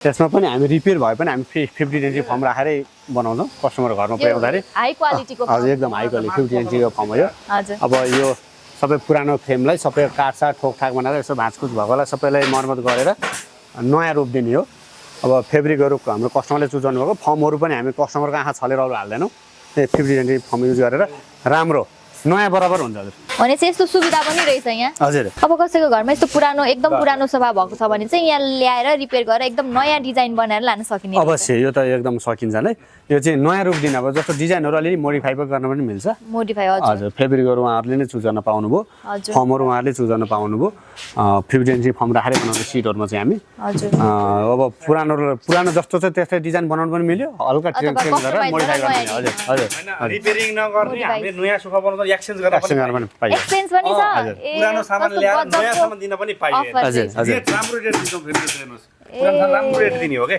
त्यसमा पनि हामी रिपेयर भए पनि हामी 50 इन्ची फर्म राखेरै बनाउँछौँ कस्टमर घरमा पुर्याउँदाखेरि हाई क्वालिटीको हजुर एकदम हाई क्वालिटी 50 इन्चीको फर्म हो यो हजुर अब यो सबै पुरानो फ्रेमलाई सबै काट्छ ठोकठाक बनाएर यसो भाँचकुच भएकोलाई सबैलाई मर्मत गरेर नयाँ रूप दिने हो अब फेब्रिकहरू हाम्रो कस्टमरले चुज गर्नुभएको फर्महरू पनि हामी कस्टमरको आँखा छलेर अरू हाल्दैनौँ त्यही 50 इन्ची फर्म युज गरेर राम्रो नयाँ बराबर हुन्छ हजुर भनेपछि यस्तो सुविधा पनि रहेछ यहाँ हजुर अब कसैको घरमा यस्तो पुरानो एकदम पुरानो सोफा भएको छ भने चाहिँ यहाँ ल्याएर रिपेयर गरेर एकदम नयाँ डिजाइन बनाएर लान सकिने अवश्य यो त एकदम सकिन्छ नै यो चाहिँ नयाँ रूप दिन अब जस्तो डिजाइनहरू अलिअलि मोडिफाई गर्न पनि मिल्छ मोडिफाई हजुर हजुर फेब्रिकहरू उहाँहरूले नै चुज गर्न पाउनुभयो हजुर फर्महरू उहाँहरूले चुज गर्न पाउनुभयो 50 इन्ची फर्म राखेर बनाउने सिटहरूमा चाहिँ हामी हजुर अब पुरानो जस्तो छ त्यस्तै डिजाइन बनाउनु पनि मिल्यो हल्का चेन्ज गरेर मोडिफाई गर्ने हजुर हजुर रिपेयरिङ नगर्ने हामीले नयाँ सोफा बनाउँदा एक्सचेन्ज गर्न एक्सचेन्ज गर्न पनि पाइयो एक्सचेन्ज पनि छ ए पुरानो सामान कस्तो ल्याएर नयाँ गजबको सामान दिन पनि पाइयो अफर हजुर चाहिँ। हजुर राम्रो रेट दिन्छौँ फेरि हेर्नुहोस् पुरानो सामान राम्रो रेट दिने हो के